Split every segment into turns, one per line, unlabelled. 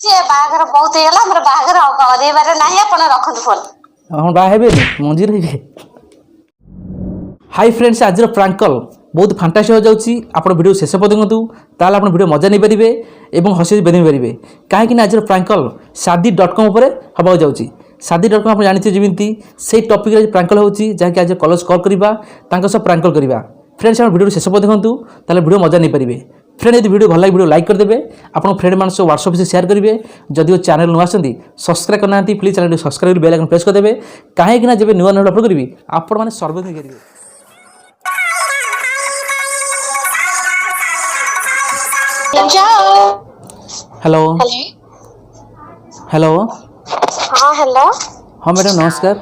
ସିଏ ବାହାଘର ବହୁତ ହେଇଗଲା, ଆମର ବାହାଘର ଆଉ କରିବାର ନାହିଁ। ଆପଣ ରଖନ୍ତୁ ଫୋନ।
ଆପଣ ବାହା ହେବେନି, ମଞ୍ଜି ରହିବେ। ହାଇ ଫ୍ରେଣ୍ଡସ୍, ଆଜିର ପ୍ରାଙ୍କ କଲ୍ ବହୁତ ଫାଣ୍ଟାସି ହେଯାଉଛି। ଆପଣ ଭିଡ଼ିଓ ଶେଷ ପର୍ଯ୍ୟନ୍ତ ଦେଖନ୍ତୁ, ତାହେଲେ ଆପଣ ଭିଡ଼ିଓ ମଜା ନେଇପାରିବେ ଏବଂ ହସି ହସି ବେଦୀ ପାରିବେ। କାହିଁକି ନା ଆଜିର prank call Shaadi dot com ଉପରେ ହେବାକୁ ଯାଉଛି। ଶାଦି ଡଟ୍ କମ୍ ଆପଣ ଜାଣିଥିବେ ଯେମିତି, ସେଇ ଟପିକ୍ରେ ଆଜି ପ୍ରାଙ୍କ କଲ୍ ହେଉଛି, ଯାହାକି ଆଜି କଲର୍ସ କଲ୍ କରିବା, ତାଙ୍କ ସହ ପ୍ରାଙ୍କ କଲ୍ କରିବା। ଫ୍ରେଣ୍ଡସ୍, ଆପଣ ଭିଡ଼ିଓ ଶେଷ ପର୍ଯ୍ୟନ୍ତ ଦେଖନ୍ତୁ, ତାହେଲେ ଭିଡ଼ିଓ ମଜା ନେଇପାରିବେ। ଫ୍ରେଣ୍ଡ, ଯଦି ଭିଡ଼ିଓ ଭଲ ଲାଗେ, ଭିଡ଼ିଓ ଲାଇକ୍ କରିଦେବେ, ଆପଣଙ୍କ ଫ୍ରେଣ୍ଡ ମାନଙ୍କ ସହ ହ୍ୱାଟ୍ସଆପ୍ରେ ସେୟାର କରିବେ। ଯଦିଓ ଚ୍ୟାନେଲ୍ ନୂଆ ଆସନ୍ତି, ସବସ୍କ୍ରାଇବ୍ କରିନାହାନ୍ତି, ପ୍ଲିଜ୍ ଚ୍ୟାନେଲଟି ସବସ୍କ୍ରାଇବ୍ କରି ବେଲ୍ ଆଇକନ୍ ପ୍ରେସ୍ କରିଦେବେ। କାହିଁକି ନା ଯେବେ ନୂଆ ନୂଆ ଅପଲୋଡ଼ କରିବି, ଆପଣମାନେ ସର୍ବପ୍ରଥମେ ଦେଖିପାରିବେ। ହ୍ୟାଲୋ। ହ୍ୟାଲୋ।
ହଁ, ହ୍ୟାଲୋ।
ହଁ ମ୍ୟାଡ଼ାମ୍, ନମସ୍କାର।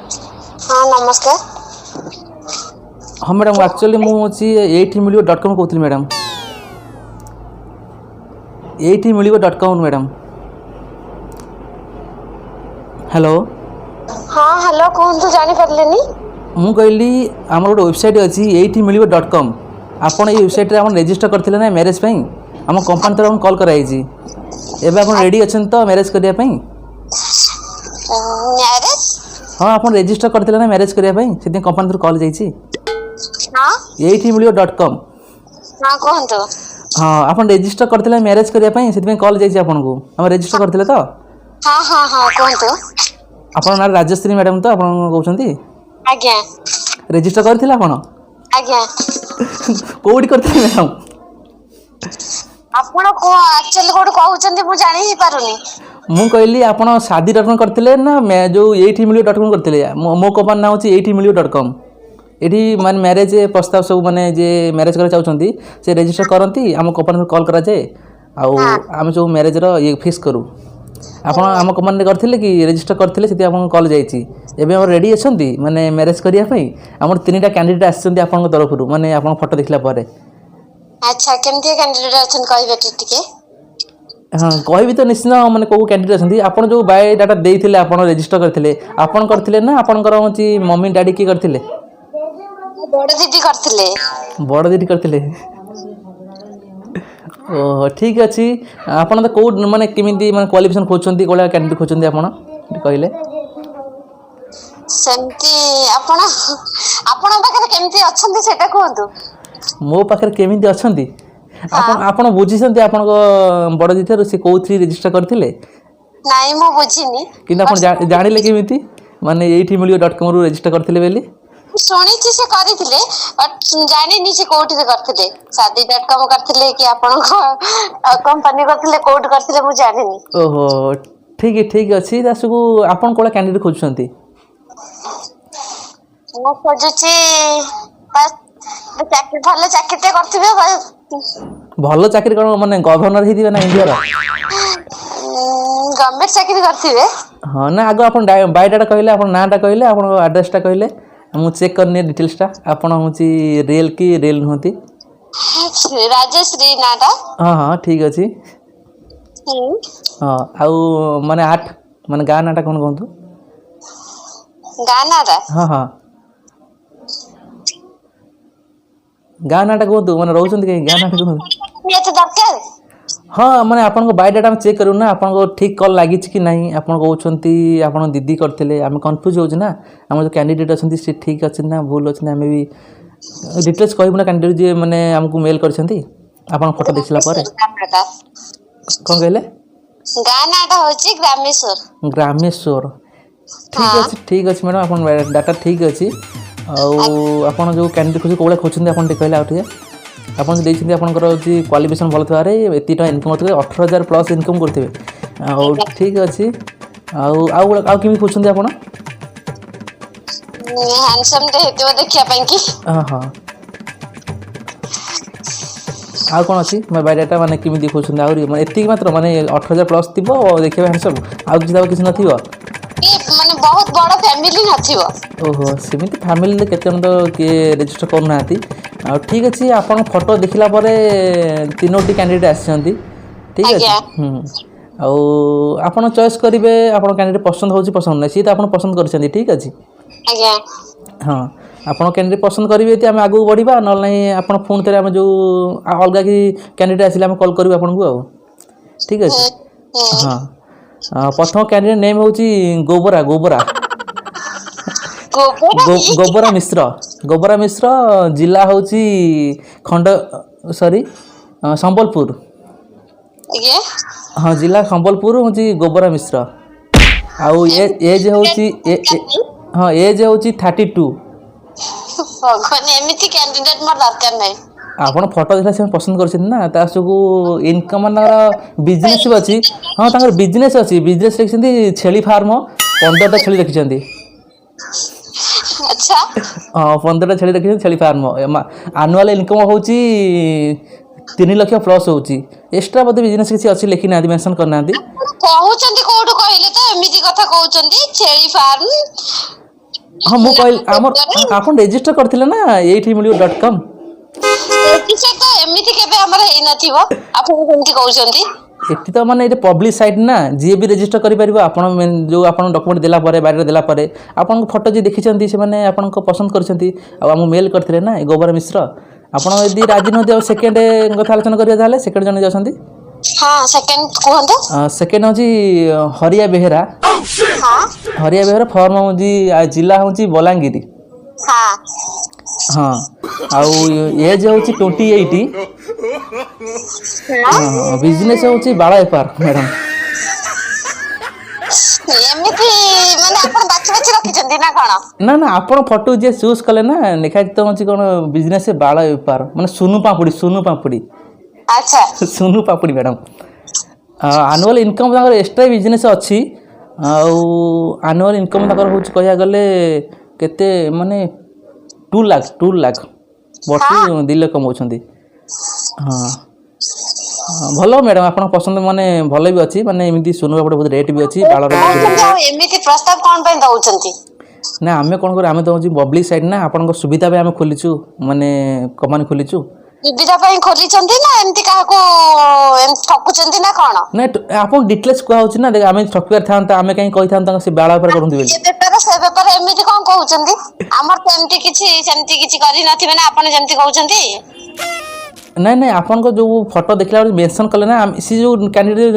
ହଁ, ନମସ୍କାର।
ହଁ ମ୍ୟାଡ଼ାମ୍, ଆକ୍ଚୁଆଲି ମୁଁ ହେଉଛି ଏଇଠି ମିଳିବ ଡଟ୍ କମ୍ କହୁଥିଲି ମ୍ୟାଡ଼ାମ୍। ଏଇଠି ମିଳିବ ଡଟ୍ କମ୍ ମ୍ୟାଡ଼ାମ୍। ହ୍ୟାଲୋ।
ହଁ, ହ୍ୟାଲୋ, କୁହନ୍ତୁ, ଜାଣିପାରିଲିନି।
ମୁଁ କହିଲି, ଆମର ଗୋଟେ ୱେବସାଇଟ୍ ଅଛି, ଏଇଠି ମିଳିବ ଡଟ୍ କମ୍। ଆପଣ ଏଇ ୱେବସାଇଟ୍ରେ ଆପଣ ରେଜିଷ୍ଟର କରିଥିଲେ ନା ମ୍ୟାରେଜ୍ ପାଇଁ? ଆମ କମ୍ପାନୀ ତରଫରୁ କଲ୍ କରାଯାଇଛି। ଏବେ ଆପଣ ରେଡ଼ି ଅଛନ୍ତି ତ ମ୍ୟାରେଜ୍ କରିବା ପାଇଁ?
ମ୍ୟାରେଜ୍?
ହଁ, ଆପଣ ରେଜିଷ୍ଟର କରିଥିଲେ ନା ମ୍ୟାରେଜ୍ କରିବା ପାଇଁ? ସେଥିପାଇଁ କମ୍ପାନୀ ତରଫରୁ କଲ୍ ଯାଇଛି।
ହଁ।
ଏଇଠି ମିଳିବ ଡଟ୍ କମ୍।
ହଁ, କୁହନ୍ତୁ।
ହଁ, ଆପଣ ରେଜିଷ୍ଟର କରିଥିଲେ ମ୍ୟାରେଜ୍ କରିବା ପାଇଁ, ସେଥିପାଇଁ କଲ୍ ଯାଇଛି ଆପଣଙ୍କୁ। ଆପଣ ରେଜିଷ୍ଟର କରିଥିଲେ ତ?
ହଁ, କୁହନ୍ତୁ।
ଆପଣଙ୍କ ନାଁ ରାଜଶ୍ରୀ ମ୍ୟାଡ଼ାମ୍ ତ ଆପଣ କହୁଛନ୍ତି?
ଆଜ୍ଞା।
ରେଜିଷ୍ଟର କରିଥିଲେ ଆପଣ?
ଆଜ୍ଞା।
କେଉଁଠି କରିଥିଲେ ମ୍ୟାଡ଼ାମ୍?
ଆପଣ ଆକ୍ଚୁଆଲି କୋଉଠୁ କହୁଛନ୍ତି, ମୁଁ ଜାଣି ହିଁ ପାରୁନି।
ମୁଁ କହିଲି, ଆପଣ ସାଦି ଡଟ୍ କମ୍ କରିଥିଲେ ନା ଯେଉଁ ଏଇଠି ମିଳିବ ଡଟ୍ କମ୍ କରିଥିଲେ? ମୋ କମ୍ପାନୀ ନାଁ ହେଉଛି ଏଇଠି ମିଳିବ ଡଟ୍ କମ୍। ଏଠି ମାନେ ମ୍ୟାରେଜ୍ ପ୍ରସ୍ତାବ ସବୁ, ମାନେ ଯିଏ ମ୍ୟାରେଜ୍ କରିବାକୁ ଚାହୁଁଛନ୍ତି, ସେ ରେଜିଷ୍ଟର କରନ୍ତି। ଆମ କମ୍ପାନୀରୁ କଲ୍ କରାଯାଏ ଆଉ ଆମେ ସବୁ ମ୍ୟାରେଜ୍ର ଇଏ ଫିକ୍ସ କରୁ। ଆପଣ ଆମ କମ୍ପାନୀରେ କରିଥିଲେ କି ରେଜିଷ୍ଟର କରିଥିଲେ, ସେଥିପାଇଁ ଆପଣଙ୍କୁ କଲ୍ ଯାଇଛି। ଏବେ ଆମର ରେଡ଼ି ଅଛନ୍ତି ମାନେ ମ୍ୟାରେଜ୍ କରିବା ପାଇଁ? ଆମର 3ଟା କ୍ୟାଣ୍ଡିଡେଟ୍ ଆସିଛନ୍ତି ଆପଣଙ୍କ ତରଫରୁ, ମାନେ ଆପଣଙ୍କ ଫଟୋ ଦେଖିଲା ପରେ।
ଆଚ୍ଛା, କେମିତିଆ କ୍ୟାଣ୍ଡିଡେଟ୍ ଅଛନ୍ତି କହିବେ ଟିକେ?
ହଁ, କହିବି ତ ନିଶ୍ଚିନ୍ତ, ମାନେ କେଉଁ କ୍ୟାଣ୍ଡିଡେଟ୍ ଅଛନ୍ତି। ଆପଣ ଯେଉଁ ବାୟୋଡାଟା ଦେଇଥିଲେ, ଆପଣ ରେଜିଷ୍ଟର କରିଥିଲେ, ଆପଣ କରିଥିଲେ ନା ଆପଣଙ୍କର ହେଉଛି ମମି ଡାଡ଼ି କିଏ କରିଥିଲେ?
ବଡ଼ ଦିଦି କରିଥିଲେ।
ବଡ଼ ଦିଦି କରିଥିଲେ। ଓହୋ, ଠିକ୍ ଅଛି। ଆପଣ ତ କେଉଁ ମାନେ କେମିତି ମାନେ କ୍ୱାଲିଫିକେସନ୍ ଖୋଜୁଛନ୍ତି, କେଉଁ ଭଳିଆ କ୍ୟାଣ୍ଡିଡେଟ୍ ଖୋଜୁଛନ୍ତି ଆପଣ ଟିକେ କହିଲେ?
ସେମିତି ଆପଣ ଆପଣଙ୍କ ପାଖରେ କେମିତି ଅଛନ୍ତି, ସେଇଟା କୁହନ୍ତୁ।
ମୋ ପାଖରେ କେମିତି ଅଛନ୍ତି? ଆପଣ ବୁଝିଛନ୍ତି ଆପଣଙ୍କ ବଡ଼ ଦିଦିଠାରୁ, ସେ କେଉଁଥିରେ ରେଜିଷ୍ଟର କରିଥିଲେ?
ନାଇଁ, ମୁଁ ବୁଝିନି।
କିନ୍ତୁ ଆପଣ ଜାଣିଲେ କେମିତି ମାନେ ଏଇଠି ମିଳିବ ଡଟ୍ କମ୍ରୁ ରେଜିଷ୍ଟର କରିଥିଲେ ବୋଲି?
ଶୁଣିଛି ସେ କରିଥିଲେ, ବଟ୍ ଜାଣିନି ସେ କୋଉଠିରେ କରିଥିଲେ। ସାଦି ଡଟ୍ କମ୍ କରିଥିଲେ କି ଆପଣଙ୍କ କମ୍ପାନୀ କରିଥିଲେ, କୋଉଠି କରିଥିଲେ ମୁଁ ଜାଣିନି।
ଓହୋ, ଠିକ୍ ଅଛି। ତା ସବୁ ଆପଣ କୋଉ କ୍ୟାଣ୍ଡିଡେଟ୍ ଖୋଜୁଛନ୍ତି?
ମୁଁ ଖୋଜୁଛି ବାସ୍ ଚାକିରି, ଭଲ ଚାକିରିଟେ କରିଥିବେ ବାସ୍।
ଭଲ ଚାକିରି କ'ଣ, ମାନେ ଗଭର୍ଣ୍ଣର ହେଇଥିବେ ନା ଇଣ୍ଡିଆର?
ଗଭର୍ଣ୍ଣମେଣ୍ଟ ଚାକିରି କରିଥିବେ।
ହଁ, ନା, ଆଗ ଆପଣ ବାୟୋଡାଟା କହିଲେ, ଆପଣ ନାଁଟା କହିଲେ, ଆପଣଙ୍କ ଆଡ୍ରେସଟା କହିଲେ, ମୁଁ ଚେକ୍ କରିନିଏ ଡିଟେଲ୍ସଟା, ଆପଣ ହେଉଛି ରିଏଲ୍ କି ରିଏଲ୍ ନୁହନ୍ତି।
ରାଜଶ୍ରୀ ନାଁଟା।
ହଁ, ଠିକ୍ ଅଛି। ହଁ, ଆଉ ମାନେ 8 ମାନେ ଗାଁ ନାଁଟା କ'ଣ କୁହନ୍ତୁ?
ଗାଁ ନାଁଟା?
ହଁ, ଗାଁ ନାଁଟା କୁହନ୍ତୁ। ମାନେ ରହୁଛନ୍ତି କାହିଁକି, ଗାଁ ନାଁଟା କୁହନ୍ତୁ।
ନିହାତି ଦରକାର?
ହଁ, ମାନେ ଆପଣଙ୍କ ବାୟୋଡାଟା ଆମେ ଚେକ୍ କରିବୁ ନା, ଆପଣଙ୍କ ଠିକ୍ କଲ୍ ଲାଗିଛି କି ନାହିଁ। ଆପଣ କହୁଛନ୍ତି ଆପଣ ଦିଦି କରିଥିଲେ, ଆମେ କନଫ୍ୟୁଜ୍ ହେଉଛୁ ନା, ଆମର ଯେଉଁ କ୍ୟାଣ୍ଡିଡେଟ୍ ଅଛନ୍ତି ସେ ଠିକ୍ ଅଛନ୍ତି ନା ଭୁଲ ଅଛନ୍ତି। ଆମେ ବି ଡିଟେଲ୍ସ କହିବୁ ନା କ୍ୟାଣ୍ଡିଡେଟ୍ ଯିଏ ମାନେ ଆମକୁ ମେଲ୍ କରିଛନ୍ତି ଆପଣଙ୍କ ଫଟୋ ଦେଖିଲା ପରେ।
ଗାଁ ନାଁଟା।
କ'ଣ କହିଲେ?
ଗାଁ ନାଁଟା ହଉଛି ଗ୍ରାମେଶ୍ୱର।
ଗ୍ରାମେଶ୍ୱର, ଠିକ୍ ଅଛି। ଠିକ୍ ଅଛି ମ୍ୟାଡ଼ାମ୍, ଆପଣ ଡାଟା ଠିକ୍ ଅଛି। ଆଉ ଆପଣ ଯେଉଁ କ୍ୟାଣ୍ଡିଡେଟ୍ ଖୋଜୁ, କେଉଁ ଭଳିଆ ଖୋଜୁଛନ୍ତି ଆପଣ ଟିକେ କହିଲେ ଆଉ ଟିକେ? ଆପଣ ଯେଉଁ ଦେଇଛନ୍ତି, ଆପଣଙ୍କର ହେଉଛି କ୍ୱାଲିଫିକେସନ୍ ଭଲ ଥିବାରେ, ଏତିକି ଟଙ୍କା ଇନକମ୍ କରୁଥିବେ, 18,000 ପ୍ଲସ୍ ଇନକମ୍ କରୁଥିବେ। ଆଉ ଠିକ୍ ଅଛି। ଆଉ ଆଉ କେମିତି ଖୋଜୁଛନ୍ତି ଆପଣ?
ହ୍ୟାଣ୍ଡସମ୍ ଟେ ହେଇଥିବ ଦେଖିବା ପାଇଁ କି।
ହଁ, ଆଉ କ'ଣ ଅଛି ବାୟୋଡାଟା, ମାନେ କେମିତି ଖୋଜୁଛନ୍ତି ଆହୁରି? ମାନେ ଏତିକି ମାତ୍ର, ମାନେ 18,000 ପ୍ଲସ୍ ଥିବ, ଦେଖିବା ହ୍ୟାଣ୍ଡସମ୍, ଆଉ କିଛି କିଛି ନଥିବ?
ମାନେ ବହୁତ ବଡ ଫ୍ୟାମିଲି ନଥିବ।
ଓହୋ, ସେମିତି ଫ୍ୟାମିଲିରେ କେତେ ଜଣ ତ କିଏ ରେଜିଷ୍ଟର କରୁନାହାନ୍ତି। ଆଉ ଠିକ୍ ଅଛି, ଆପଣଙ୍କ ଫଟୋ ଦେଖିଲା ପରେ 3ଟି କ୍ୟାଣ୍ଡିଡେଟ୍ ଆସିଛନ୍ତି। ଠିକ୍ ଅଛି। ଆଉ ଆପଣ ଚଏସ୍ କରିବେ, ଆପଣ କ୍ୟାଣ୍ଡିଡେଟ୍ ପସନ୍ଦ ହେଉଛି, ପସନ୍ଦ ନାହିଁ। ସିଏ ତ ଆପଣ ପସନ୍ଦ କରିଛନ୍ତି। ଠିକ୍ ଅଛି।
ଆଜ୍ଞା।
ହଁ, ଆପଣ କ୍ୟାଣ୍ଡିଡେଟ୍ ପସନ୍ଦ କରିବେ ଯଦି ଆମେ ଆଗକୁ ବଢ଼ିବା, ନହେଲେ ନାହିଁ ଆପଣ ପୁଣି ଥରେ ଆମେ ଯେଉଁ ଅଲଗା କି କ୍ୟାଣ୍ଡିଡେଟ୍ ଆସିଲେ ଆମେ କଲ୍ କରିବୁ ଆପଣଙ୍କୁ ଆଉ। ଠିକ୍ ଅଛି। ହଁ। ପ୍ରଥମ କ୍ୟାଣ୍ଡିଡେଟ୍ ନେମ୍ ହେଉଛି ଗୋବରା। ଗୋବରା।
ଗୋବରା।
ଗୋବରା ମିଶ୍ର। ଗୋବରା ମିଶ୍ର, ଜିଲ୍ଲା ହେଉଛି ଖଣ୍ଡ, ସରି, ସମ୍ବଲପୁର।
ଆଜ୍ଞା।
ହଁ, ଜିଲ୍ଲା ସମ୍ବଲପୁର ହେଉଛି ଗୋବରା ମିଶ୍ର। ଆଉ ଏଜ୍ ହେଉଛି, ହଁ, ଏଜ୍ ହେଉଛି 32।
ଭଗବାନ, ଏମିତି କ୍ୟାଣ୍ଡିଡେଟ୍ ମୋର ଦରକାର ନାହିଁ।
ଆପଣ ଫଟୋ ଦେଖିଲେ ସେମାନେ ପସନ୍ଦ କରିଛନ୍ତି ନା। ତା ସବୁ ଇନକମ୍, ତାଙ୍କର ବିଜନେସ୍ ବି ଅଛି। ହଁ, ତାଙ୍କର ବିଜନେସ୍ ଅଛି। ବିଜନେସ୍ ରଖିଛନ୍ତି ଛେଳି ଫାର୍ମ, 15ଟା ଛେଳି ରଖିଛନ୍ତି।
ଆଚ୍ଛା।
ହଁ, 15ଟା ଛେଳି ରଖିଛନ୍ତି, ଛେଳି ଫାର୍ମ। ଆନୁଆଲ୍ ଇନକମ୍ ହେଉଛି 3 ଲକ୍ଷ ପ୍ଲସ୍ ହେଉଛି। ଏକ୍ସଟ୍ରା ବୋଧେ ବିଜନେସ୍ କିଛି ଅଛି, ଲେଖିନାହାନ୍ତି, ମେନସନ୍ କରିନାହାନ୍ତି।
ଆପଣ କହୁଛନ୍ତି କୋଉଠୁ କହିଲେ ତ? ଏମିତି କଥା କହୁଛନ୍ତି, ଛେଳି ଫାର୍ମ।
ହଁ, ମୁଁ କହିଲି ଆମର ଆପଣ ରେଜିଷ୍ଟର କରିଥିଲେ ନା ଏଇଠି ମିଳିବ .com।
ସେ ତ ଏମିତି କେବେ ଆମର ହେଇନଥିବ, ଆପଣ କେମିତି କହୁଛନ୍ତି?
ଏଠି ତ ମାନେ ଏଇଟା ପବ୍ଲିକ୍ ସାଇଟ୍ ନା, ଯିଏ ବି ରେଜିଷ୍ଟର କରିପାରିବ। ଆପଣ ଯେଉଁ ଆପଣ ଡକୁମେଣ୍ଟ ଦେଲା ପରେ, ବାୟୋଡାଟା ଦେଲା ପରେ, ଆପଣଙ୍କ ଫଟୋ ଯିଏ ଦେଖିଛନ୍ତି, ସେମାନେ ଆପଣଙ୍କ ପସନ୍ଦ କରିଛନ୍ତି ଆଉ ଆମକୁ ମେଲ୍ କରିଥିଲେ ନା ଏ ଗୋବର ମିଶ୍ର। ଆପଣ ଯଦି ରାଜି ନୁହନ୍ତି, ଆଉ ସେକେଣ୍ଡ କଥା ଆଲୋଚନା କରିବା ତାହେଲେ। ସେକେଣ୍ଡ ଜଣେ ଯିଏ ଅଛନ୍ତି।
ହଁ, ସେକେଣ୍ଡ କୁହନ୍ତୁ।
ସେକେଣ୍ଡ ହେଉଛି ହରିଆ ବେହେରା। ହରିଆ ବେହେରା, ଫର୍ମ ହେଉଛି, ଜିଲ୍ଲା ହେଉଛି ବଲାଙ୍ଗୀର। ହଁ, ଆଉ ଏଜ୍ ହେଉଛି 28। ହଁ, ବିଜନେସ୍ ହେଉଛି ବାଳ ବେପାର ମ୍ୟାଡ଼ାମ୍।
ଏମିତି ମାନେ ଆପଣ ବାଛି ବାଛି ରଖିଛନ୍ତି ନା କଣ?
ନା ନା, ଆପଣ ଫଟୋ ଯିଏ ଚୁଜ୍ କଲେ ନା, ଲେଖା ତ ହେଉଛି କ'ଣ ବିଜନେସ୍ ବାଳ ବେପାର, ମାନେ ସୁନୁ ପାମ୍ପୁଡ଼ି, ସୁନୁ ପାମ୍ପୁଡ଼ି। ସୁନୁ ପାମ୍ପୁଡ଼ି ମ୍ୟାଡ଼ାମ୍। ଆନୁଆଲ୍ ଇନକମ୍ ତାଙ୍କର ଏକ୍ସଟ୍ରା ବିଜନେସ୍ ଅଛି ଆଉ ଆନୁଆଲ୍ ଇନକମ୍ ତାଙ୍କର ହେଉଛି କହିବାକୁ ଗଲେ କେତେ ମାନେ 2 ଲାଖ, 2 ଲାଖ ବର୍ଷକୁ, 2 ଲକ୍ଷ କମାଉଛନ୍ତି। ହଁ ହଁ, ଭଲ ମ୍ୟାଡ଼ାମ୍, ଆପଣଙ୍କ ପସନ୍ଦ ମାନେ ଭଲ ବି ଅଛି। ମାନେ ଏମିତି ସୁନୁ ପାମ୍ପୁଡ଼ି ବହୁତ ରେଟ୍ ବି ଅଛି, ବାଳର ବହୁତ ରେଟ୍।
କହୁଛନ୍ତି ଆଉ ଏମିତି ପ୍ରସ୍ତାବ କଣ ପାଇଁ ଦଉଛନ୍ତି?
ନା, ଆମେ କ'ଣ କରୁ, ଆମେ ତ ହେଉଛି ପବ୍ଲିକ୍ ସାଇଟ୍ ନା, ଆପଣଙ୍କ ସୁବିଧା ପାଇଁ ଆମେ ଖୋଲିଛୁ, ମାନେ କମ୍ପାନୀ ଖୋଲିଛୁ।
ସୁବିଧା ପାଇଁ ଖୋଲିଛନ୍ତି ନା ଏମିତି କାହାକୁ ଏମିତି ଠକୁଛନ୍ତି ନା କଣ?
ନାଇଁ, ଆପଣ ଡିଟେଲ୍ସ କୁହାହେଉଛି ନା। ଦେଖ, ଆମେ ଠକିବାର ଥାନ୍ତା, ଆମେ କାହିଁ କହିଥାନ୍ତୁ ତାଙ୍କ ସେ ବାଳ ବେପାର କରନ୍ତି ବୋଲି?
ଏ ବେପାର ସେ ବେପାର ଏମିତି କଣ କହୁଛନ୍ତି? ଆମର ତ ଏମିତି କିଛି ସେମିତି କିଛି କରିନଥିବେ ନା, ଆପଣ ଯେମିତି କହୁଛନ୍ତି।
ନାଇଁ ନାଇଁ, ଆପଣଙ୍କ ଯେଉଁ ଫଟୋ ଦେଖିଲା ବେଳେ ମେନସନ୍ କଲେ ନା, ସେ ଯେଉଁ କ୍ୟାଣ୍ଡିଡେଟ୍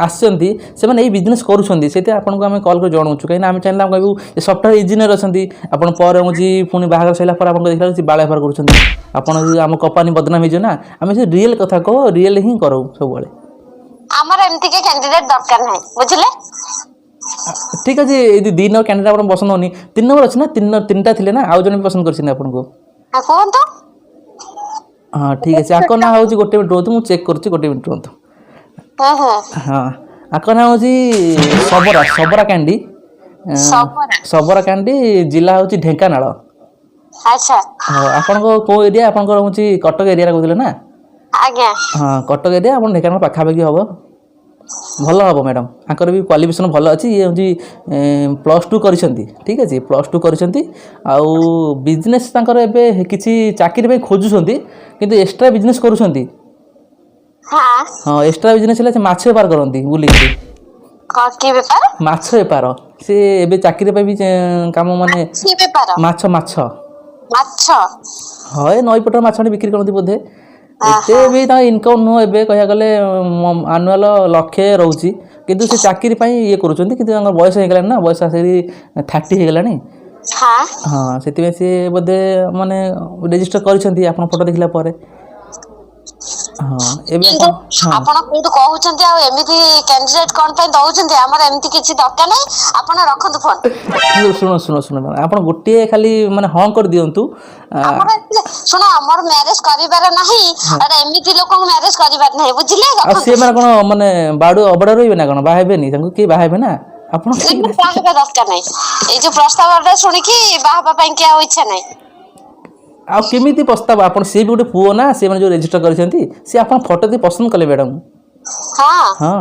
ଆସିଛନ୍ତି, ସେମାନେ ଏଇ ବିଜନେସ୍ କରୁଛନ୍ତି। ସେଥିପାଇଁ ଆପଣଙ୍କୁ ଆମେ କଲ୍ କରି ଜଣାଉଛୁ। କାହିଁକିନା ଆମେ ଚାହିଁଲେ ଆମେ କହିବୁ ଏ ସଫ୍ଟୱେର୍ ଇଞ୍ଜିନିୟର ଅଛନ୍ତି ଆପଣ, ପରେ ହେଉଛି ପୁଣି ବାହାଘର ସରିଲା ପରେ ଆପଣଙ୍କୁ ଦେଖିଲା ବେଳକୁ ସେ ବାଳ ବେପାର କରୁଛନ୍ତି। ଆପଣ ଯଦି ଆମ କମ୍ପାନୀ ବଦନାମ ହେଇଯିବ ନା। ଆମେ ସେ ରିଏଲ୍ କଥା କହୁ, ରିଏଲ୍ ହିଁ କରୁ ସବୁବେଳେ।
ଆମର ଏମିତି କି କ୍ୟାଣ୍ଡିଡେଟ୍ ଦରକାର ନାହିଁ, ବୁଝିଲେ?
ଠିକ୍ ଅଛି, ଏଇ 2 ନମ୍ବର କ୍ୟାଣ୍ଡିଡେଟ୍ ଆପଣ ପସନ୍ଦ ହେଉନି, 3 ନମ୍ବର ଅଛି ନା। 3 ନମ୍ବର 3ଟା ଥିଲେ ନା, ଆଉ ଜଣେ ବି ପସନ୍ଦ କରିଛନ୍ତି ଆପଣଙ୍କୁ।
ହଁ, କୁହନ୍ତୁ।
ହଁ, ଠିକ୍ ଅଛି। ଆଙ୍କ ନାଁ ହେଉଛି, ଗୋଟେ ମିନିଟ୍ ରୁହନ୍ତୁ, ମୁଁ ଚେକ୍ କରୁଛି, ଗୋଟେ ମିନିଟ୍ ରୁହନ୍ତୁ।
ହୁଁ ହୁଁ
ହଁ, ଆଙ୍କ ନାଁ ହେଉଛି ସବରା, ସବରା କାଣ୍ଡି।
ସବରା।
ସବରା କାଣ୍ଡି, ଜିଲ୍ଲା ହେଉଛି ଢେଙ୍କାନାଳ। ହଁ, ଆପଣଙ୍କ କେଉଁ ଏରିଆ? ଆପଣଙ୍କର ହେଉଛି କଟକ ଏରିଆରେ କହୁଥିଲେ ନା?
ଆଜ୍ଞା।
ହଁ, କଟକ ଏରିଆ, ଆପଣ ଢେଙ୍କାନାଳ ପାଖାପାଖି ହେବ। ଭଲ ହେବ ମ୍ୟାଡ଼ାମ୍, ଆଙ୍କର ବି କ୍ୱାଲିଫିକେସନ୍ ଭଲ ଅଛି। ଇଏ ହେଉଛି +2 କରିଛନ୍ତି। ଠିକ୍ ଅଛି, +2 କରିଛନ୍ତି ଆଉ ବିଜନେସ୍ ତାଙ୍କର ଏବେ କିଛି ଚାକିରି ପାଇଁ ଖୋଜୁଛନ୍ତି, କିନ୍ତୁ ଏକ୍ସଟ୍ରା ବିଜନେସ୍ କରୁଛନ୍ତି। ହଁ, ଏକ୍ସଟ୍ରା ବିଜନେସ୍ ହେଲା ସେ ମାଛ ବେପାର କରନ୍ତି ବୁଲିକିରି।
କଣ, କି ବେପାର?
ମାଛ ବେପାର। ସେ ଏବେ ଚାକିରି ପାଇଁ ବି କାମ ମାନେ
କି ବେପାର?
ମାଛ, ମାଛ।
ମାଛ।
ହଁ, ଏ ନଈ ପଟର ମାଛ ଆଣି ବିକ୍ରି କରନ୍ତି ବୋଧେ। ଏତେ ବି ତାଙ୍କ ଇନକମ୍ ନୁହଁ, ଏବେ କହିବାକୁ ଗଲେ ଆନୁଆଲ ଲକ୍ଷେ ରହୁଛି, କିନ୍ତୁ ସେ ଚାକିରି ପାଇଁ ଇଏ କରୁଛନ୍ତି। କିନ୍ତୁ ତାଙ୍କର ବୟସ ହେଇଗଲାଣି ନା, ବୟସ ଆସିକି 30 ହେଇଗଲାଣି। ହଁ, ସେଥିପାଇଁ ସିଏ ବୋଧେ ମାନେ ରେଜିଷ୍ଟର କରିଛନ୍ତି ଆପଣ ଫଟୋ ଦେଖିଲା ପରେ। ହଁ, ଏବେ
କିନ୍ତୁ
ଆପଣ, ହଁ।
ଆପଣ କୋଉଠୁ କହୁଛନ୍ତି ଆଉ ଏମିତି କ୍ୟାଣ୍ଡିଡେଟ୍ କଣ ପାଇଁ ଦଉଛନ୍ତି? ଆମର ଏମିତି କିଛି ଦରକାର ନାହିଁ, ଆପଣ ରଖନ୍ତୁ ଫୋନ।
ଶୁଣ ଶୁଣ ଶୁଣ, ଆପଣ ଗୋଟିଏ ଖାଲି ମାନେ ହଁ କରିଦିଅନ୍ତୁ।
ଆମର ଶୁଣ, ଆମର ମ୍ୟାରେଜ କରିବାର ନାହିଁ ଆଉ ଏମିତି ଲୋକଙ୍କୁ ମ୍ୟାରେଜ କରିବାର ନାହିଁ, ବୁଝିଲେ?
ଆଉ
ରଖନ୍ତୁ।
ସିଏ ମାନେ କ'ଣ ମାନେ ବାଡୁ ଅବଡ଼ା ରହିବେ ନା କ'ଣ? ବାହା ହେବେନି? ତାଙ୍କୁ କେହି ବାହା ହେବେ ନା ଆପଣ?
ନାଇଁ, ବାହା ହେବା ଦରକାର ନାହିଁ। ଏଇ ଯୋଉ ପ୍ରସ୍ତାବଟା ଶୁଣିକି ବାହା ହେବା ପାଇଁ କି ଆଉ ଇଚ୍ଛା ନାହିଁ।
ଆଉ କେମିତି ପ୍ରସ୍ତାବ ଆପଣ? ସିଏ ବି ଗୋଟେ ପୁଅ ନା, ସେମାନେ ଯେଉଁ ରେଜିଷ୍ଟର କରିଛନ୍ତି, ସିଏ ଆପଣ ଫଟୋ ଦେଇ ପସନ୍ଦ କଲେ ମ୍ୟାଡ଼ାମ୍। ହଁ,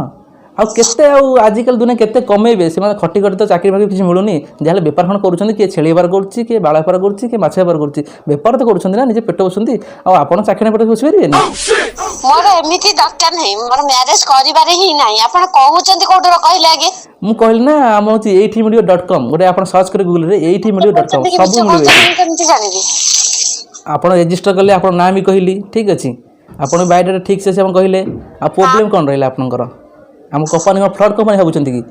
ଆଉ କେତେ ଆଉ ଆଜିକାଲି ଦୁନିଆ କେତେ କମେଇବେ ସେମାନେ? ଖଟି ଖଟି ତ ଚାକିରି ଫାକିରି କିଛି ମିଳୁନି। ଯାହାହେଲେ ବେପାର କ'ଣ କରୁଛନ୍ତି, କିଏ ଛେଳି ବେପାର କରୁଛି, କିଏ ବାଳ ବେପାର କରୁଛି, କିଏ ମାଛ ବେପାର କରୁଛି। ବେପାର ତ କରୁଛନ୍ତି ନା, ନିଜେ ପେଟ ପୋଷୁଛନ୍ତି। ଆଉ ଆପଣ ଚାକିରି ପେଟ ପୋଷି ପାରିବେନି?
ମୋର ଏମିତି ଦରକାର ନାହିଁ, ମୋର ମ୍ୟାରେଜ କରିବାରେ ହିଁ ନାହିଁ। ଆପଣ କହୁଛନ୍ତି କୋଉଠୁ କହିଲେ ଆଗେ?
ମୁଁ କହିଲି ନା, ଆମ ହେଉଛି ଏଇଠି ମିଳିବ .com। ଗୋଟେ ଆପଣ ସର୍ଚ୍ଚ କରି ଗୁଗଲରେ ଏଇଠି ମିଳିବ .com,
କହୁଛନ୍ତି କି
ସବୁ
ମିଛ
ମିଳିବ
କହୁଛନ୍ତି
ଏଇଠି।
ମୁଁ କେମିତି ଜାଣିବି?
ଆପଣ ରେଜିଷ୍ଟର କଲେ, ଆପଣ ନାଁ ବି କହିଲି, ଠିକ୍ ଅଛି। ଆପଣ ବାୟୋଡାଟା ଠିକ୍ ସେ ଆପଣ କହିଲେ, ଆଉ ପ୍ରୋବ୍ଲେମ୍ କ'ଣ ରହିଲା ଆପଣଙ୍କର? ଆମ କମ୍ପାନୀ କ'ଣ ଫ୍ରଡ୍ କମ୍ପାନୀ ଭାବୁଛନ୍ତି କି?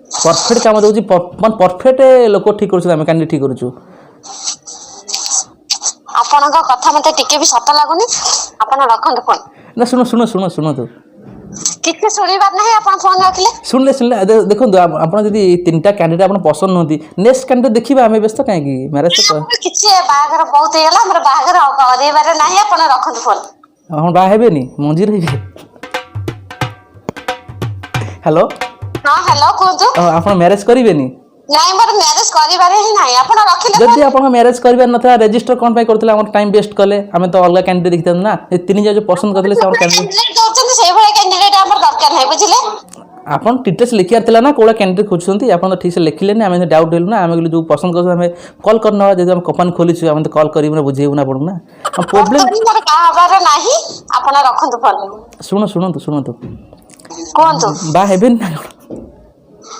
ପରଫେକ୍ଟ କାମ ଦେଉଛି, ମାନେ ପରଫେକ୍ଟ ଲୋକ ଠିକ୍ କରୁଛନ୍ତି। ଆମେ କ୍ୟାଣ୍ଡିଡେଟ୍ ଠିକ୍ କରୁଛୁ।
ଆପଣଙ୍କ କଥା ମତେ ଟିକେ ବି ସତ ଲାଗୁନି। ଆପଣ ରଖନ୍ତୁ ଫୋନ।
ନା, ଶୁଣ ଶୁଣ ଶୁଣ, ଶୁଣନ୍ତୁ।
କିଛି ଶୁଣିବାର ନାହିଁ, ଆପଣ ଫୋନ ରଖିଲେ।
ଶୁଣିଲେ ଶୁଣିଲେ, ଦେଖନ୍ତୁ, ଆପଣ ଯଦି ତିନିଟା କ୍ୟାଣ୍ଡିଡେଟ୍ ଆପଣ ପସନ୍ଦ ନୁହନ୍ତି, ନେକ୍ସଟ କ୍ୟାଣ୍ଡିଡେଟ୍ ଦେଖିବା। ଆମେ ବ୍ୟସ୍ତ କାହିଁକି? ମ୍ୟାରେଜ ତ
ଆମର କିଛି ବାହାଘର ବହୁତ ହେଇଗଲା, ଆମର ବାହାଘର ଆଉ କରିବାର ନାହିଁ। ଆପଣ ରଖନ୍ତୁ ଫୋନ।
ଆପଣ ବାହା ହେବେନି, ମଞ୍ଜି ରହିବେ? ହ୍ୟାଲୋ।
ହଁ, ହ୍ୟାଲୋ, କୁହନ୍ତୁ।
ଆପଣ ମ୍ୟାରେଜ କରିବେନି?
ନାଇଁ, ମୋର ମ୍ୟାରେଜ କରିବାର ହିଁ ନାହିଁ। ଆପଣ ରଖିଲେ
ଯଦି
ଫୋନ।
ଆପଣଙ୍କ ମ୍ୟାରେଜ କରିବାର ନଥିଲା, ରେଜିଷ୍ଟର କ'ଣ ପାଇଁ କରୁଥିଲେ? ଆମର ଟାଇମ୍ ୱେଷ୍ଟ କଲେ। ଆମେ ତ ଅଲଗା କ୍ୟାଣ୍ଡିଡେଟ୍ ଦେଖିଥାନ୍ତୁ ନା। ଏ ତିନି ଜଣ ଯୋଉ ପସନ୍ଦ କରିଥିଲେ, ସେ ଆମର କ୍ୟାଣ୍ଡିଡେଟ୍
କ୍ୟାଣ୍ଡିଡେଟ୍ ଦଉଛନ୍ତି, ସେଇଭଳିଆ କ୍ୟାଣ୍ଡିଡେଟ୍ ଆମର ଦରକାର ନାହିଁ, ବୁଝିଲେ?
ଆପଣ ଡିଟେଲ୍ସ ଲେଖିବାର ଥିଲା ନା, କୋଉ କ୍ୟାଣ୍ଡିଡେଟ୍ ଖୋଜୁଛନ୍ତି। ଆପଣ ତ ଠିକ୍ ସେ ଲେଖିଲେନି। ଆମେ ଡାଉଟ୍ ହେଲୁ ନା। ଆମେ କହିଲୁ ଯୋଉ ପସନ୍ଦ କରୁଛୁ, ଆମେ କଲ୍ କରିନେବା। ଯେହେତୁ ଆମେ କମ୍ପାନୀ ଖୋଲିଛୁ, ଆମେ ତ କଲ୍ କରିବୁ ନା, ବୁଝେଇବୁ ନା ଆପଣଙ୍କୁ ନା। ପ୍ରୋବ୍ଲେମ୍
ବର୍ତ୍ତମାନ ମୋର ବାହା ହବାର ନାହିଁ। ଆପଣ ରଖନ୍ତୁ ଫୋନ।
ଶୁଣ, ଶୁଣନ୍ତୁ ଶୁଣନ୍ତୁ।
କୁହନ୍ତୁ।
ବାହା ହେବେନି ନା କ'ଣ?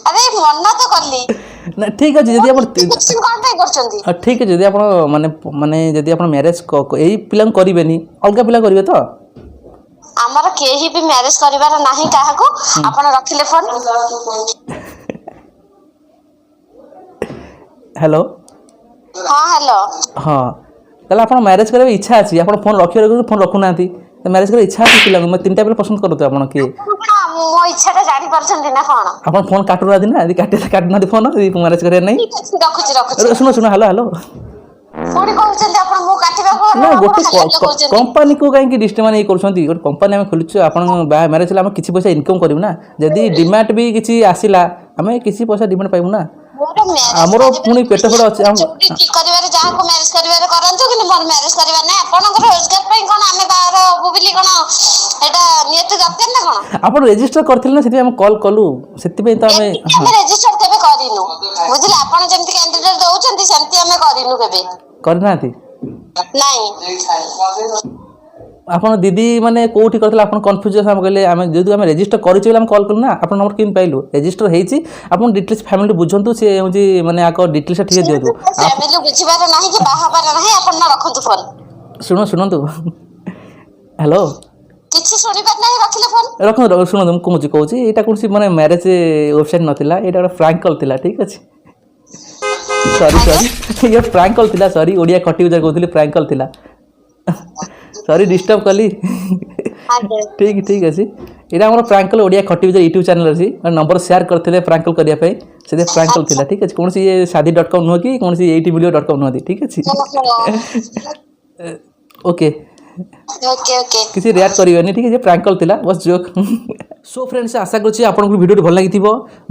ଆରେ, ମନା ତ କଲି।
ନା, ଠିକ୍ ଅଛି, ଯଦି ଆପଣ
କୋଶ୍ଚିନ୍ କଣ ପାଇଁ କରୁଛନ୍ତି?
ହଁ, ଠିକ୍ ଅଛି, ଯଦି ଆପଣ ମାନେ ମାନେ ଯଦି ଆପଣ ମ୍ୟାରେଜ ଏଇ ପିଲାଙ୍କୁ କରିବେନି, ଅଲଗା ପିଲା କରିବେ ତ?
ଆମର କେହି ବି ମ୍ୟାରେଜ କରିବାର ନାହିଁ କାହାକୁ। ଆପଣ ରଖିଲେ ଫୋନ।
ହ୍ୟାଲୋ।
ହଁ, ହ୍ୟାଲୋ।
ହଁ, ତାହେଲେ ଆପଣ ମ୍ୟାରେଜ କରିବାକୁ ଇଚ୍ଛା ଅଛି। ଆପଣ ଫୋନ୍ ରଖିବାକୁ ଫୋନ୍ ରଖୁନାହାନ୍ତି। ମ୍ୟାରେଜ କରିବା ଇଚ୍ଛା ଅଛି ପିଲାଙ୍କୁ? ମୁଁ ତିନିଟା ପିଲା ପସନ୍ଦ କରନ୍ତୁ ଆପଣ କିଏ?
ଆପଣ କଣ ମୋ ଇଚ୍ଛାଟା ଜାଣିପାରୁଛନ୍ତି ନା କଣ?
ଆପଣ ଫୋନ୍ କାଟୁନାହାନ୍ତି ନା? ଯଦି କାଟି କାଟୁନାହାନ୍ତି ଫୋନ୍, ଯଦି ମ୍ୟାରେଜ କରିବାର ନାହିଁ।
ଠିକ ଅଛି, ରଖୁଛି ରଖୁଛି।
ଆରେ, ଶୁଣ ଶୁଣ, ହ୍ୟାଲୋ ହ୍ୟାଲୋ।
ପୁଣି କହୁଛନ୍ତି ଆପଣ ମୁଁ କାଟିବାକୁ
ନା,
ଆପଣ
ଗୋଟେ
ହ୍ୟାଲୋ କହୁଛନ୍ତି।
କମ୍ପାନୀକୁ କାହିଁକି ଡିଷ୍ଟ ମାନେ ଇଏ କରୁଛନ୍ତି? ଗୋଟେ କମ୍ପାନୀ ଆମେ ଖୋଲିଛୁ। ଆପଣଙ୍କ ବାହା ମ୍ୟାରେଜ ହେଲେ ଆମେ କିଛି ପଇସା ଇନକମ୍ କରିବୁ ନା। ଯଦି ଡିମାଣ୍ଡ ବି କିଛି ଆସିଲା, ଆମେ କିଛି ପଇସା ଡିମାଣ୍ଡ ପାଇବୁ ନା।
ମୋର ମ୍ୟାରେଜ
ଆମର ପୁଣି ପେଟ ଫେଟ ଅଛି
ଯୋଉଠି ଠିକ କରିବାରେ, ଯାହାକୁ ମ୍ୟାରେଜ କରିବାରେ କରନ୍ତୁ, କିନ୍ତୁ ମୋର ମ୍ୟାରେଜ କରିବାର ନାହିଁ। ଆପଣଙ୍କର ରୋଜଗାର ପାଇଁ କଣ ଆମେ ବାହାର ହବୁ ବୋଲି କଣ ଏଇଟା ନିହାତି ଦରକାର ନା କଣ?
ଆପଣ ରେଜିଷ୍ଟର କରିଥିଲେ ନା, ସେଥିପାଇଁ ଆମେ କଲ୍ କଲୁ। ସେଥିପାଇଁ ତ ଆମେ
ଏମିତି ଆମେ ରେଜିଷ୍ଟର କେବେ କରିନୁ, ବୁଝିଲେ? ଆପଣ ଯେମିତି କ୍ୟାଣ୍ଡିଡେଟ୍ ଦଉଛନ୍ତି, ସେମିତି ଆମେ କରିନୁ କେବେ।
କରିନାହାନ୍ତି?
ନାଇଁ।
ଆପଣ ଦିଦି ମାନେ କୋଉଠି କରିଥିଲେ? ଆପଣ କନଫ୍ୟୁଜ୍। ଆମେ କହିଲେ ଆମେ ଯେହେତୁ ଆମେ ରେଜିଷ୍ଟର କରିଛୁ ବୋଲି ଆମେ କଲ୍ କଲୁ ନା। ଆପଣ ନମ୍ବର କେମିତି ପାଇଲୁ? ରେଜିଷ୍ଟର ହେଇଛି। ଆପଣ ଡିଟେଲ୍ସ ଫ୍ୟାମିଲି ବୁଝନ୍ତୁ। ସେ ହେଉଛି ମାନେ ଆଗ ଡିଟେଲ୍ସଟା ଠିକ୍ ଦିଅନ୍ତୁ।
ଫ୍ୟାମିଲି ବୁଝିବାର ନାହିଁ କି ବାହା ହବାର ନାହିଁ। ଆପଣ ରଖନ୍ତୁ ଫୋନ।
ଶୁଣ, ଶୁଣନ୍ତୁ, ହ୍ୟାଲୋ।
କିଛି ଶୁଣିବାର ନାହିଁ, ରଖିଲେ ଫୋନ।
ରଖନ୍ତୁ, ଶୁଣନ୍ତୁ, ମୁଁ କହୁଛି କହୁଛି ଏଇଟା କୌଣସି ମାନେ ମ୍ୟାରେଜ ୱେବସାଇଟ୍ ନଥିଲା। ଏଇଟା ଗୋଟେ ପ୍ରାଙ୍କ କଲ୍ ଥିଲା। ଠିକ୍ ଅଛି, ସରି ସରି, ଇଏ ପ୍ରାଙ୍କ କଲ୍ ଥିଲା। ସରି, ଓଡ଼ିଆ ଖଟି ଗୁଜାର କହୁଥିଲି। ପ୍ରାଙ୍କ କଲ୍ ଥିଲା, ସରି ଡିଷ୍ଟର୍ବ କଲି।
ଆଜ୍ଞା।
ଠିକ୍ ଠିକ୍ ଅଛି। ଏଇଟା ଆମର ପ୍ରାଙ୍କ କଲ୍, ଓଡ଼ିଆ ଖଟି ଗୁଜାର ୟୁଟ୍ୟୁବ୍ ଚ୍ୟାନେଲ୍ ଅଛି। ନମ୍ବର ସେୟାର କରିଥିଲେ ପ୍ରାଙ୍କ କଲ୍ କରିବା ପାଇଁ, ସେଥିରେ ପ୍ରାଙ୍କ କଲ୍ ଥିଲା। ଠିକ୍ ଅଛି। କୌଣସି ଇଏ ଶାଦି.କମ୍ ନୁହଁ କି କୌଣସି ଏଇଟି ମିଳିବ.କମ୍ ନୁହନ୍ତି। ଠିକ୍ ଅଛି।
ଓହୋ।
ଓକେ।
Okay okay.
କିଛି ରିଆକ୍ଟ କରିବେନି, ଠିକ୍ ଅଛି? ପ୍ରାଙ୍କ କଲ୍ ଥିଲା, ବସ୍ ଜୋକ୍। ସୋ ଫ୍ରେଣ୍ଡସ୍, ଆଶା କରୁଛି ଆପଣଙ୍କୁ ଭିଡ଼ିଓଟି ଭଲ ଲାଗିଥିବ।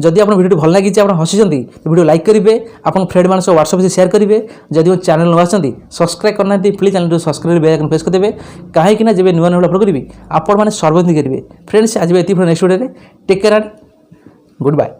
ଯଦି ଆପଣ ଭିଡ଼ିଓଟି ଭଲ ଲାଗିଛି, ଆପଣ ହସିଛନ୍ତି, ତ ଭିଡ଼ିଓ ଲାଇକ୍ କରିବେ, ଆପଣ ଫ୍ରେଣ୍ଡ ମାନଙ୍କ ସହ ହ୍ୱାଟ୍ସଆପ୍ରେ ସେୟାର କରିବେ। ଯଦି ମୋ ଚ୍ୟାନେଲ୍ ନୂଆ ଆସନ୍ତି, ସବସ୍କ୍ରାଇବ୍ କରିନାହାନ୍ତି, ପ୍ଲିଜ୍ ଚ୍ୟାନେଲକୁ ସବସ୍କ୍ରାଇବ୍, ବେଲ୍ ଆଇକନ୍ ପ୍ରେସ୍ କରିଦେବେ। କାହିଁକି ନା ଯେବେ ନୂଆ ନୂଆ ଅପଲୋଡ଼ କରିବି, ଆପଣମାନେ ସର୍ବଧିକ କରିବେ। ଫ୍ରେଣ୍ଡସ୍, ଆଜି ଏତିକି। ନେକ୍ସଟ ଭିଡ଼ିଓରେ take care and good bye.